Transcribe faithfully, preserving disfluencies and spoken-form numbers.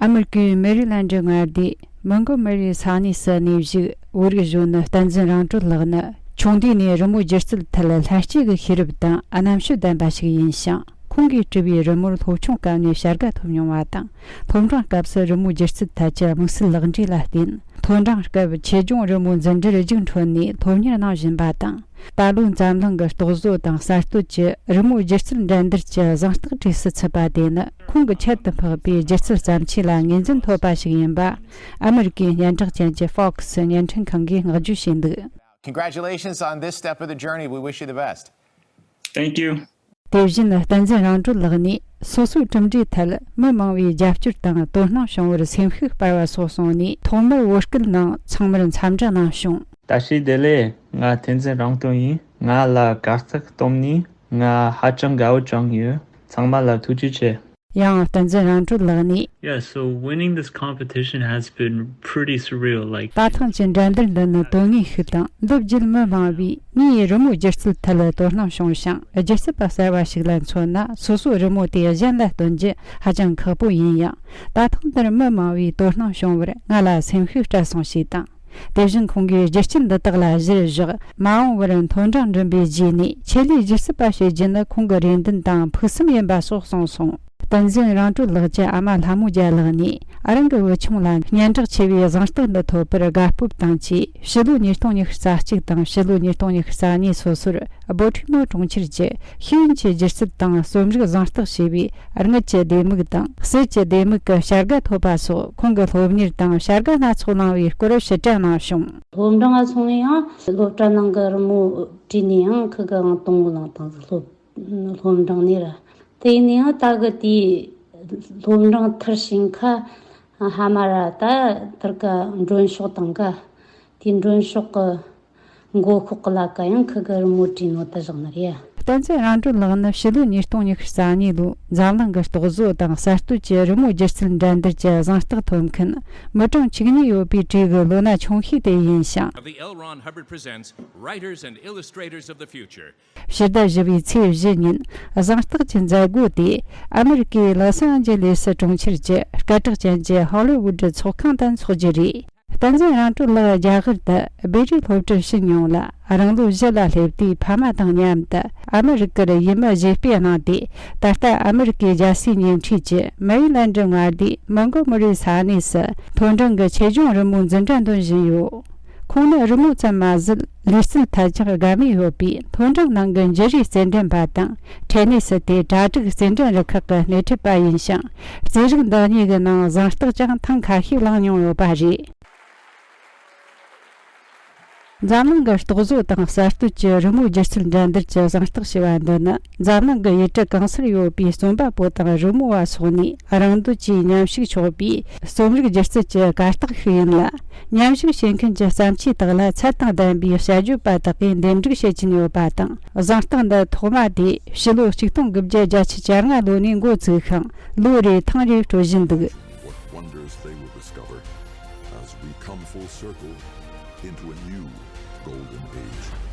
ཨ་མེ་རི་ཀའི་མེ་རི་ལན་ཌི་མངའ་སྡེ་མོན་གོ་མེ་རི་ས་གནས་སུ་གནས་བཞུགས་བོད་རིགས་གཞོན་ནུ་བསྟན་འཛིན་རང་གྲོལ་ལགས་ནི། ཆུང་དུས་ནས་རི་མོ་སྒྱུ་རྩལ་ཐད་ལྷན་སྐྱེས་ཀྱི་ཤེས་རབ་དང་རྣམ་དཔྱོད་ལྡན་པ་ཞིག་ཡིན་ཞིང་། ཁོང་གིས་བྲིས་པའི་རི་མོར་སློབ་ཆུང་སྐབས་ནས་བྱ་དགའ་ཐོབ་མྱོང་བ་དང་། སློབ་འབྲིང་སྐབས་སུ་རི་མོ་སྒྱུ་རྩལ་ཐད་ཀྱི་དམིགས་བསལ་ལག་འབྲེལ་ལ་བརྟེན། མཐོ་འབྲིང་སྐབས་ཆེད་སྦྱོང་རི་མོ་འཛིན་གྲྭར་རྒྱུགས་འཕྲོད་ནས་སློབ་གཉེར་གནང་བཞིན་པ་དང་། ད་ལོ་འཛམ་གླིང་གི་རྟོག་བཟོ་དང་གསར་གཏོད་ཀྱི་རི་མོ་སྒྱུ་རྩལ་འགྲན་བསྡུར་གྱི་གཟེངས་རྟགས་བྲིས་སུ་ཚུད་པ་དེ་ནི། ཁོང་གི་ཁྱད་དུ་འཕགས་པའི་སྒྱུ་རྩལ་བརྩམས་ཆོས་ལ་ངོས་འཛིན་ཐོབ་པ་ཞིག་ཡིན་པ། ཨ་མེ་རི་ཀའི་སྙན་གྲགས་ཅན་གྱི་Fox་བརྙན་འཕྲིན་ཁང་གིས་བསྔགས་བརྗོད་བྱས་འདུག། Congratulations on this step of the journey. We wish you the best. Thank you. དེ་བཞིན་བསྟན་འཛིན་རང་གྲོལ་ལགས་ནས། སོ་སོའི་གྲུབ་འབྲས་ཐད་མི་མང་བའི་རྒྱབ་སྐྱོར་དང་དོ་སྣང་བྱུང་བར་སེམས་ཤུགས་སྤར་བ་སོགས་གསུངས་ནས། ཐོག་མར་བོད་སྐད་ནང་ཚང་མར་འཚམས་འདྲི་གནང་བྱུང་། བཀྲ་ཤིས་བདེ་ལེགས། ང་བསྟན་འཛིན་རང་གྲོལ་ཡིན། ང་ལ་གར་སྟེགས་བཏོན་ནས་ང་ཧ་ཅང་དགའ་བོ་བྱུང་ཡོད། ཚང་མ་ལ་ཐུགས་རྗེ་ཆེ། ཡང་བསྟན་འཛིན་རང་གྲོལ་ལགས་ནས། Yeah, so winning this competition has been pretty surreal. Like, ད་ཐེངས་ཀྱི་འགྲན་བསྡུར་འདི་ནི་དོན་དངོས་ཤིག་དང་། འདི་བརྒྱུད་མི་མང་བས་ངའི་རི་མོ་སྒྱུ་རྩལ་ཐད་དོ་སྣང་བྱུང་ཞིང་། སྒྱུ་རྩལ་པ་གསར་བ་ཞིག་ལ་མཚོན་ན། སོ་སོའི་རི་མོ་དེ་གཞན་ལ་སྟོན་རྒྱུ་ཧ་ཅང་ཁག་པོ་ཡིན་ཡང་། ད་ཐེངས་འདིར་མི་མང་བས་དོ་སྣང་བྱུང་བར་ང་ལ་སེམས་ཤུགས་སྤྲད་སོང་ཞེས་དང་། དེ་བཞིན་ཁོང་གིས་སྒྱུ་རྩལ་འདི་དག་ལ་གཞིར་བཞག་མ་འོངས་པར་མཐོ་འབྲིང་འགྲིམ་པའི་རྗེས་ནས་ཆེད་ལས་སྒྱུ་རྩལ་པ་བྱེད་རྒྱུ་ནི་ཁོང་གི་རེ་འདུན་དང་ཕུགས་བསམ་ཡིན་པ་སོགས་གསུངས་སོང་། བསྟན་འཛིན་རང་གྲོལ་ལགས་ཀྱི་ཨ་མ་ལྷ་མོ་རྒྱལ་ལགས་ནས། རང་གི་བུ་ཆུང་ལ་སྙན་གྲགས་ཆེ་བའི་གཟེངས་རྟགས་འདི་ཐོབ་པར་དགའ་སྤོབས་དང་བཅས། ཕྱི་ལོ་ཉིས་སྟོང་ཉི་ཤུ་རྩ་གཅིག་དང་ཕྱི་ལོ་ཉིས་སྟོང་ཉི་ཤུ་རྩ་གཉིས་སོ་སོར་སྦོ་ཊི་མོ་གྲོང་ཁྱེར་གྱི་ཤེས་ཡོན་གྱི་སྒྱུ་རྩལ་དང་རྩོམ་རིག་གཟེངས་རྟགས་ཞེས་པའི་དངུལ་གྱི་ལྡེ་མིག་དང་སྲིད་ཀྱི་ལྡེ་མིག་གི་བྱ་དགའ་ཐོབ་པ་སོགས། ཁོང་གི་སློབ་གཉེར་དང་བྱ་དགའ་སྣ་ཚོགས་གནང་བའི་སྐོར་ཕྱིར་དྲན་གནང་བྱུང་། སློབ་འབྲིང་ང་སོང་ནས་ཡང་སློབ་གྲྭ་ནང་གི་རི་མོ་བྲིས་ནས་ཡང་ཁུ་གི་ཨང་དང་པོ་བླངས་བཏང་ཟིག། སློབ་སློབ་འབྲིང་ནས་ར། དེ་ནས་ཡང་ད་གི་དེའི་སློབ་འབྲིང་མཐར་ཕྱིན་ཁ་ཧ་མ་ར་ད་དར་ག་མགྲོན་ཤོག་དང་ག་དེ་མགྲོན་ཤོག་གི་མགོ་ཤོག་གི་ལ་ཀ་ཡང་ཁུ་གི་རི་མོ་བྲིས་ནོ་དེ་བཞག་ནི་རེད། བསྟན་འཛིན་རང་གྲོལ་ལགས་ནི་ཕྱི་ལོ་ཉིས་སྟོང་ཉི་ཤུ་རྩ་གཉིས་ལོའི་འཛམ་གླིང་གི་རྟོག་བཟོ་དང་གསར་གཏོད་ཀྱི་རི་མོ་སྒྱུ་རྩལ་འགྲན་བསྡུར་གྱི་གཟེངས་རྟགས་ཐོབ་མཁན་མི་གྲངས་བཅུ་གཉིས་ཡོད་པའི་གྲས་ཀྱི་ལོ་ན་ཆུང་ཤོས་དེ་ཡིན་ཞིང་། Of the L. Ron Hubbard Presents Writers and Illustrators of the Future. ཕྱི་ཟླ་བཞི་པའི་ཚེས་བཞི་ཉིན་གཟེངས་རྟགས་ཀྱི་མཛད་སྒོ་དེ་ཨ་མེ་རི་ཀའི་ལོ་སི་ཨན་ཇེ་ལེ་སི་གྲོང་ཁྱེར་གྱི་སྐད་གྲགས་ཅན་གྱི་ཧོ་ལི་ཝུད་ཚོགས་ཁང་དུ་འཚོགས་རྒྱུ་རེད། བསྟན་འཛིན་རང་གྲོལ་ལགས་རྒྱ་གར་དུ་བེ་རི་སློབ་གྲྭར་ཕྱིན་མྱོང་ལ། རང་ལོ་བཞི་ལ་སླེབས་དུས་ཕ་མ་དང་མཉམ་དུ་ཨ་མེ་རི་ཀར་ཡུལ་མི་བཞེས་སྤྲོད་གནང་སྟེ། ད་ལྟ་ཨ་མེ་རི་ཀའི་རྒྱལ་སའི་ཉེ་འཁྲིས་ཀྱི་མེ་རི་ལན་ཌི་མངའ་སྡེའི་མོན་གོ་མི་རི་ས་གནས་སུ་མཐོ་འབྲིང་གི་ཆེད་སྦྱོང་རི་མོ་འཛིན་གྲྭ་འདོན་བཞིན་ཡོད། ཁོང་ནི་རི་མོ་ཙམ་མ་ཟད་ལུས་རྩལ་ཐད་ཀྱང་དགའ་མོས་ཡོད་པས། མཐོ་འབྲིང་ནང་གི་འཇུ་རིག་རྩེད་འགྲན་པ་དང་། ཁྲེ་ནི་སི་ཏེ་གྲ་སྒྲིག་རྩེད་འགྲན་རུ་ཁག་གི་སྣེ་ཁྲིད་པ་ཡིན་ཞིང་། རྩེད་རིགས་འདི་གཉིས་ཀྱི་ནང་གཟེངས་རྟགས་ཀྱང་ཐེངས་ཁ་ཤས་བླངས་མྱོང་ཡོད་པ་རེད། འཛམ་གླིང་གི་རྟོག་བཟོ་དང་གསར་གཏོད་ཀྱི་རི་མོའི་སྒྱུ་རྩལ་འགྲན་བསྡུར་གྱི་གཟེངས་རྟགས་ཞེས་པ་འདི་ནི། འཛམ་གླིང་གི་ཡུལ་གྲུ་གང་སར་ཡོད་པའི་རྩོམ་པ་པོ་དང་རི་མོ་བ་སོགས་ནས་རང་འདོད་ཀྱིས་མཉམ་ཞུགས་ཆོག་པའི་རྩོམ་རིག་སྒྱུ་རྩལ་གྱི་གར་སྟེགས་ཤིག་ཡིན་ལ། མཉམ་ཞུགས་བྱེད་མཁན་གྱི་བརྩམས་ཆོས་དག་ལ་ཚད་དང་ལྡན་པའི་དཔྱད་བརྗོད་པ་དག་གིས་འདེམས་སྒྲུག་བྱེད་ཀྱིན་ཡོད་པ་དང་། གཟེངས་རྟགས་འདི་ཐོག་མ་དེ་ཕྱི་ལོ་ཆིག་སྟོང་དགུ་བརྒྱ་བརྒྱད་ཅུ་གྱ་ལྔ་ལོ་ནས་འགོ་བཙུགས་ཤིང་། ལོ་རེར་ཐེངས་རེ་སྤྲོད་བཞིན་འདུག། What wonders they will discover as we come full circle into a new golden age.